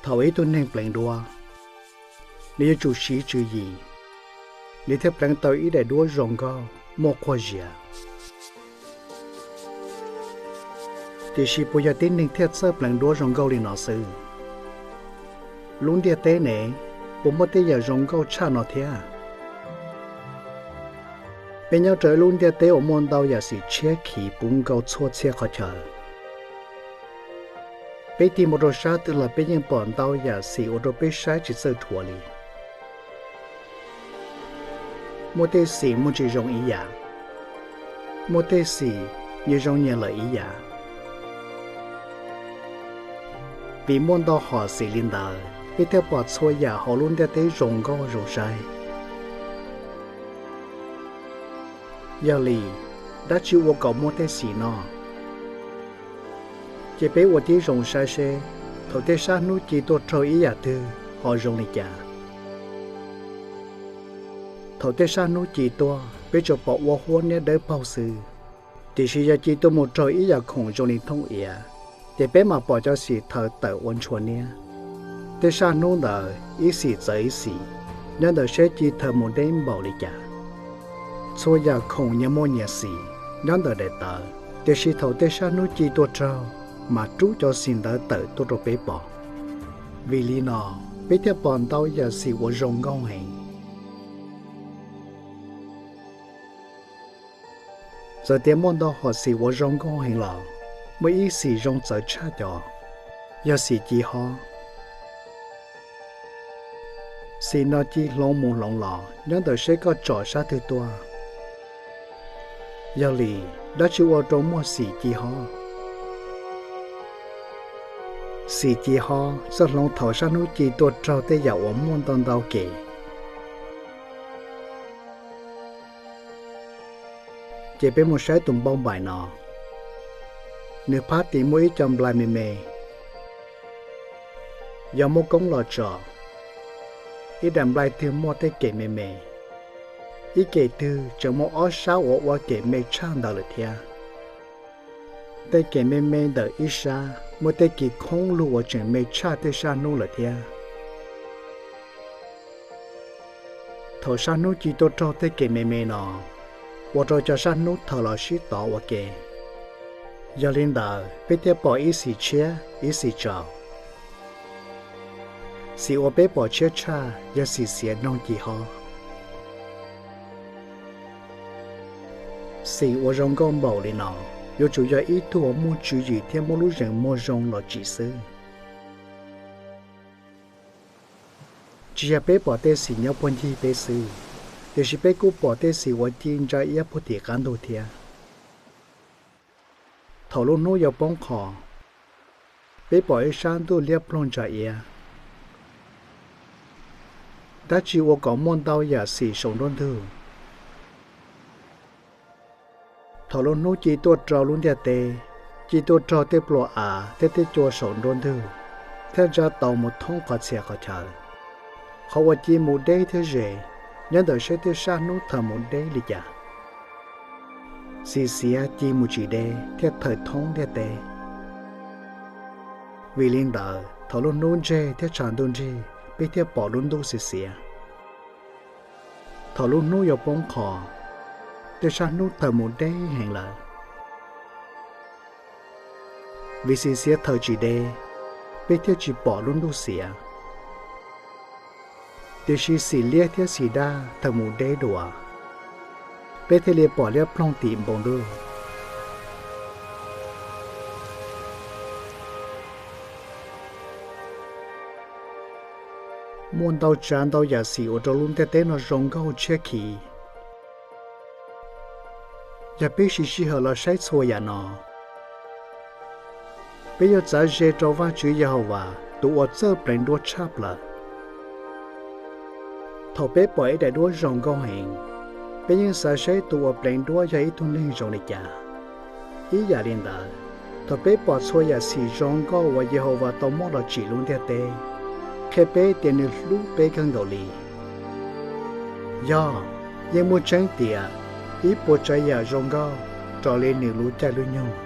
Thaum ib tug neeg pleev duab, nws yuav tsum siv tswv yim, nws thiaj pleev tau ib daim duab zoo nkauj muaj quag zias. Tiam sis puas yog tib neeg thiaj txawj pleev duab zoo nkauj li no xwb? Lub ntiaj teb ne, puas muaj tej yam zoo nkauj tshaj no thiab? Peb nyob rau ib lub ntiaj teb uas muaj ntau yam xim tshiab khiv puv nkaus txhua txhia qhov chaw. Peb tig mus rau sab twg los peb yeej pom ntau yam xim ua rau peb saib tsis txawj dhuav li. Muaj tej xim muaj tsis zoo ib yam, muaj tej xim nyias zoo nyias lawm ib yam. Vim muaj ntau hom xim li ntawd, peb thiaj pom txhua yam hauv lub ntiaj teb zoo nkauj zoo saib. Yog li, dab tsi ua kom muaj tej xim no? Cia peb ua tib zoo saib seb, thaum tej sab hnub ci tuaj raug ib yam twg ho zoo li cas. Thaum tej sab hnub ci tuaj, peb tsuas pom ua huab niab dawb paug xwb, tiam sis yog ci tuaj mus raug ib yam khoom zoo li thooj iav, ces peb mam pom cov xim thaws tawm ua ntshua niab. Tej sab hnub ntawd ib xim txawv ib xim, nyob ntawm seb ci thaws mus deb npaum li cas. Txhua yam khoom nyias muaj nyias xim nyob ntawm daim tawv, tiam sis thaum tej sab hnub ci tuaj raug, mas rub cov xim ntawd tawm tuaj rau peb pom. Vim li no, peb thiaj pom ntau yam xim uas zoo nkauj heev. Txawm tias muaj ntau hom xim uas zoo nkauj heev los, muaj ib xim zoo txawv tshaj cov, yog xim ci hob. Xim no ci hloov mus hloov los nyob ntawm seb koj tsom sab twg tuaj. Yog li, dab tsi ua rau muaj xim ci hob? Xim ci hob txawj hloov thaum sab hnub ci tuaj raug tej yam uas muaj ntau ntau kem. Ces peb mus saib tus npauj npaim no, nws phab tim muaj ib co nplai me me. Yog muaj koob los tso, ib daim nplai twg muaj tej kem me me, ib kem twg tseem muaj ob sab uas ua kem me tshaj ntawd lawm thiab. Tej kem me me ntawm ib sab muaj tej kis khoob lug uas tseem me tshaj tej sab hnub lawm thiab. Thaum sab hnub ci tuaj raug tej kem me me no, ua rau cov sab hnub thaws los sib tov ua ke. Yog li ntawd peb thiaj pom ib xim tshiab ib xim tsaus. Xim uas peb pom tshiab tshaj yog xim xiav noog ci hob. Xim uas zoo nkauj npaum li no, yuav tsum yog ib tug uas muaj tswv yim thiab muaj lub zeem muag zoo los tsim xwb. Tsis yog peb pom tej xim nyob puag ncig peb xwb, tiam sis peb kuj pom tej xim uas ci ntsa iab puag tim qab ntug thiab. Thaum lub hnub yuav poob qho, peb pom ib sab ntuj liab ploog ntsa iab. Dab tsi ua kom muaj ntau yam xim saum nruab ntug? Thaum lub hnub ci tuaj rau lub ntiaj teb, ci tuaj raug tej pluas av thiab tej cua saum nruab ntug, thiaj ntsa taus mus thoob qhov txhia qhov chaw. Qhov uas ci mus deb thiab ze, nyob ntawm seb tej sab hnub thaws mus deb li cas. Xim xiav ci mus tsis deb thiaj thaws thoob ntiaj teb. Vim li ntawd thaum lub hnub ntseg thiab tshav ntuj nrig, peb thiaj pom lub ntuj xiav xiav. Thaum lub hnub yuav poob qho, tej sab hnub thaws mus deb heev lawm. Vim xim xiav thaws tsis deb, peb thiaj tsis pom lub ntuj xiav. Tiam sis xim liab thiab xim daj thaws mus deb dua, peb thiaj li pom liab ploog tim npoo ntuj. Muaj ntau tsav ntau yam xim ua rau lub ntiaj teb no zoo nkauj tshiab khiv. Yog peb siv sij hawm los saib txhua yam no, peb yuav txav ze rau Vajtswv Yehauvas tus uas txawj pleev duab tshaj plaws. Thaum peb pom ib daim duab zoo nkauj heev, peb yeej xav saib tus uas pleev duab yog ib tug neeg zoo li cas. Ib yam li ntawd, thaum peb pom txhua yam xim zoo nkauj uas Yehauvas tau muab los tsim lub ntiaj teb, qhia peb tias nws hlub peb kawg nkaus li. Yog, yeej muaj tseeb tias ib puas tsav yam zoo nkauj raws li nws lub caij lub nyoog.